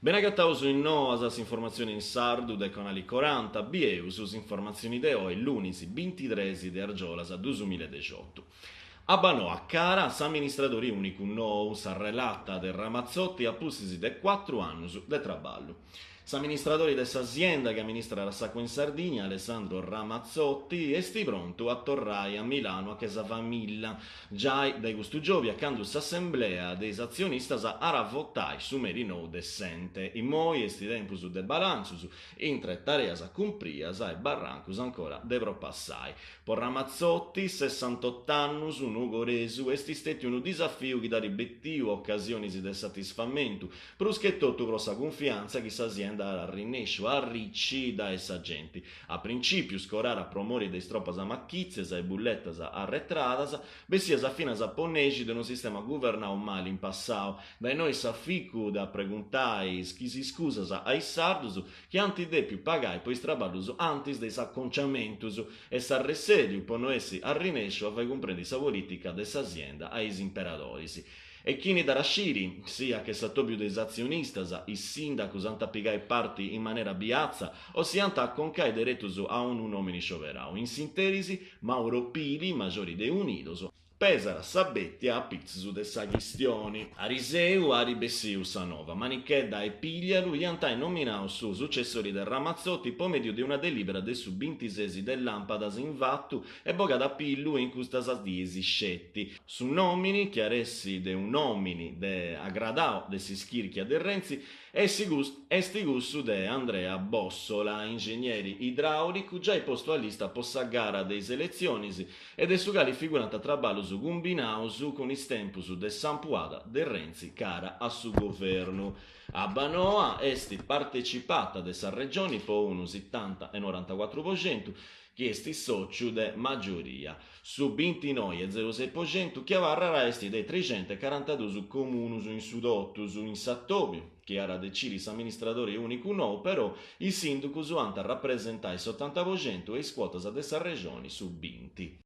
Benagataus in Noas, s'informatzioni in sardu de Canali Coranta, bieus s'informatzioni de oi, lunis bintitres de argiolas dusumiladexiotu. Abbanoa cara a s'amministradori ùnicu nou, sa relata de Ramazzotti a pustis de cuatru annus de traballu. S'amministradori de s'asienda chi amministrat s'àcua in Sardigna, Alessandro Ramazzotti, est prontu a torrai a Milanu a che sa familla, giai dae custu giòbia candu s'assemblea de is atzionistas at a votai su meri nou de s'ente. Immoi est tempus de balantzus intre tareas cumprias e barrancus ancora de propassai. Po Ramazzotti, sessantot'annus, nugoresu, est stètiu unu disafiu chi dd'at betiu ocasionis de satisfamentu, prus che totu pro sa cunfiantza chi s'asienda at arrinnesciu a arrici dae sa genti. A princìpiu scorara pro mori de is tropas machìtzias e bulletas arretradas, bessias finas po nexi de unu sistema guvernau mali in passau. Dae innoi s'aficu de preguntai is iscusas a is sardus chi ant dèpiu pagai po is traballus antis de is aconciamentus e s'arressèliu po no essi arrinèsciu a fai cumprendi sa polìtica de s'asienda a is imperadoris. E chini dd'at a sciri, si a che s'atòbiu de is atzionistas, is sìndacus ant a pigai parti in manera biatza o si ant a aconcai deretus a unu nòmini scioberau. In s'interis, Mauro Pili, majori de Unidos, Pesat sa bètia a pitzus de sa chistioni. Ariseu at bessiu sa nova. Manichedda e Pigliaru iant ai nominau su sucessori de Ramazzotti po mèdiu de una delìbera de su bintises de làmpadas in fatu e bogada a pillu in custas dies sceti. Su nòmini, chi at essi de un'òmini de agradau de s'ischìrchia de Renzi, Est cussu de Andrea Bossola, ingegneri idràulicu giai postu a lista po sa gara de is eletzionis e de su cali figurant traballus cumbinaus cun is tempus de s'ampuada de Renzi cara a su guvernu. Abbanoa est partecipata de sa Regioni po unu sitanta e norantacuatru po centu, chi est sòciu de majoria. Su bintinoi e zerusei po centu chi abarrat est de trexentecarantadus comunus in su totus. In s'atòbiu, chi at a decidi s'amministradori ùnicu nou, però, is sìnducus ant a rapresentai s'otanta po centu e is cuotas de sa Regioni su binti.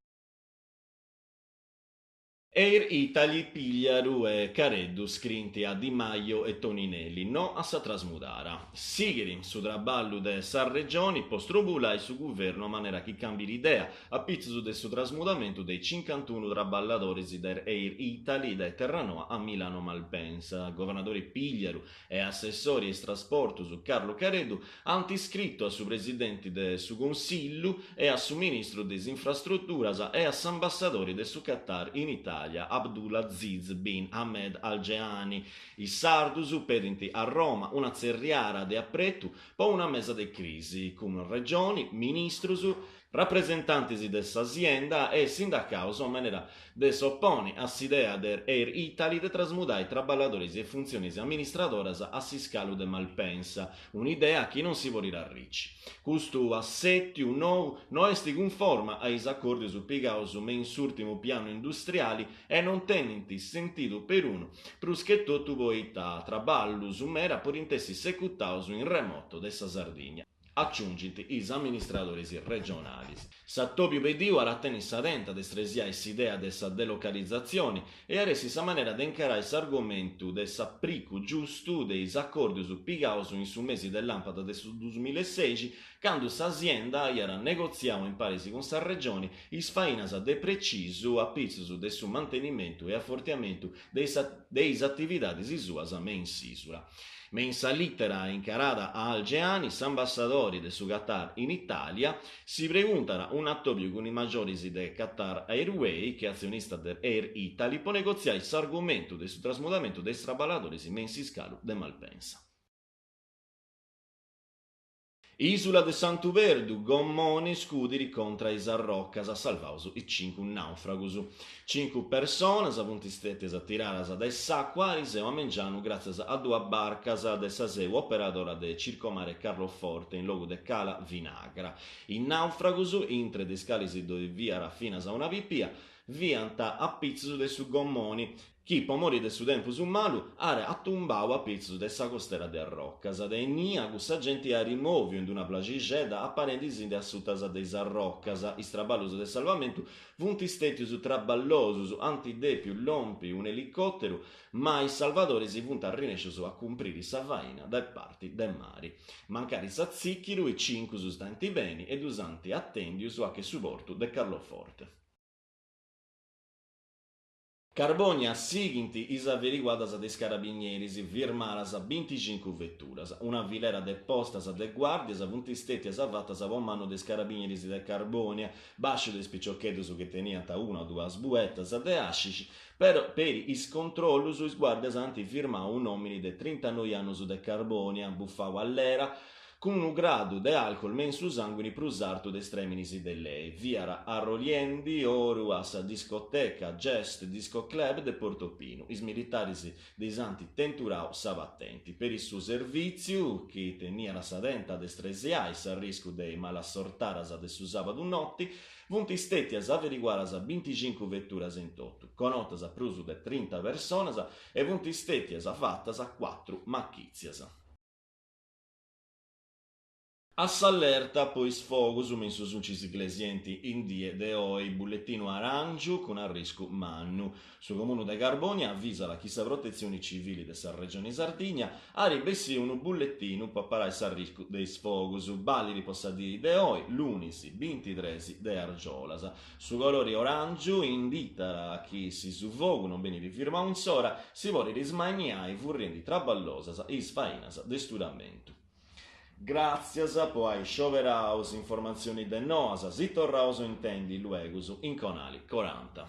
Air Italy, Pigliaru e Careddu scrint a Di Maio e Toninelli, no a sa trasmudara. Sighit su traballu de sa Regioni po strumbulai su guvernu a manera chi cambit idea a pitzus de su trasmudamentu de is cincantunu traballadoris de Air Italy dae Terranoa a Milano Malpensa. Governadori Pigliaru e assessori a is trasportus Carlo Careddu ant scritu a su presidenti de su Consillu e a su ministru de is infrastruturas e a s'ambassadori de su Qatar in Italia Abdulaziz bin Ahmed Al Jehani. Is sardus pedint a Roma una tzerriara de apretu po una mesa de crisi cun Regioni, ministrus, Rapresentantis de s'asienda e sindacaus a manera de s'oponi a s'idea de Air Italy de trasmudai traballadoris e funtzionis amministradoras a s'iscalu de Malpensa, un'idea chi non si podit arrici. Custu assètiu nou no est cunforma a is acòrdius pigaus me in s'ùrtimu pianu industriali e non tenint sentidu perunu, prus che totu poita traballus meda podint essi secutaus in remoto de sa Sardigna. Aciungint is amministradoris regionalis. S'atòbiu pediu at a tenni sa tenta de stresiai s'idea de sa delocalizatzioni e at essi sa manera de incarai s'argomentu de s'apricu giustu de is acòrdius pigaus in su mesi de làmpadas de su duamilasexi candu s'asienda aiat negotziau in paris cun sa Regioni is fainas de precisu a pitzus de su mantenimentu e afortiamentu de is atividadis suas me in s'ìsula. Me in sa lìtera incarada a Al Jehani, s'ambassadori de su Qatar in Itàlia, si preguntat un'atòbiu cun is majoris de Qatar Airway, chi est atzionista de Air Italy, po negotziai s'argumentu de su trasmudamentu de is traballadoris me in s'iscalu de Malpensa. Ìsula de Santu Perdu, gommoni scudit contra is arrocas, salvaus is cincu nàufragus. Cincu personas funt stètias tiradas dae s'àcua ariseu a mengianu gràtzias a duas barcas de sa seu operadora de Circomare Carloforte in logu de Cala Vinagra. Is nàufragus, intre de is calis ddoi fiat finas una pipia, fiant a pitzus de su gommoni, chi po mori de su tempus malu at atumbau a pitzus de sa costera de arrocas. De innia cussa genti at mòviu in una plaxixedda aparendi-si-ndi a sutas de is arrocas. Is traballus de salvamentu funt stètius traballosus, ant dèpiu lompi un'elicòteru, ma is salvadoris funt arrinèscius a cumpriri sa faina dae parti de mari. Mancari s'atzìchiru, is cincus staint beni e ddus ant atèndius a che su portu de Carloforte. Carbònia, sighint is averiguadas de is carabinieris, firmadas binticincu veturas. Una filera de postas de guàrdias funt stètias fatas po manu de is carabinieris de Carbònia, bàsciu de is piciocheddus chi teniant una o duas buetas de hashish, però peri is controllus is guàrdias ant firmau un'òmini de trintanoi annus de Carbònia, bufau a lera, Cun unu gradu de alcol me in su sànguini prus artu de is trèminis de lei, fiat arroliendi oru a sa discoteca Gest Disco Club de Portopinu. Is militaris ddis ant tenturau sa patenti. Peri su servìtziu, chi teniat sa tenta de stresiai s'arriscu de is malassortadas de su sàbadu noti, funt stètias averiguadas binticincu veturas in totu, conotas prus de trinta personas e funt stètias fatas cuatru machìtzias. A s'allerta po is fogus me in su Sulcis Iglesienti in die de oi, bulletinu aràngiu cun arriscu mannu. Su Comunu de Carbònia avisat chi sa Protetzioni Civili de sa Regioni Sardigna at bessiu unu bulletinu po aparai s'arriscu de is fogus, bàlidi po sa die de oi, lunis bintitres de argiolas. Su colori oràngiu inditat chi si su fogu non benit firmau in s'ora, si podit ismanniai furriendi traballosas is fainas de studamentu. Gràtzias po ai scioberau s'informatzioni de Noas, si torraus a intendi luegus in Conali Coranta.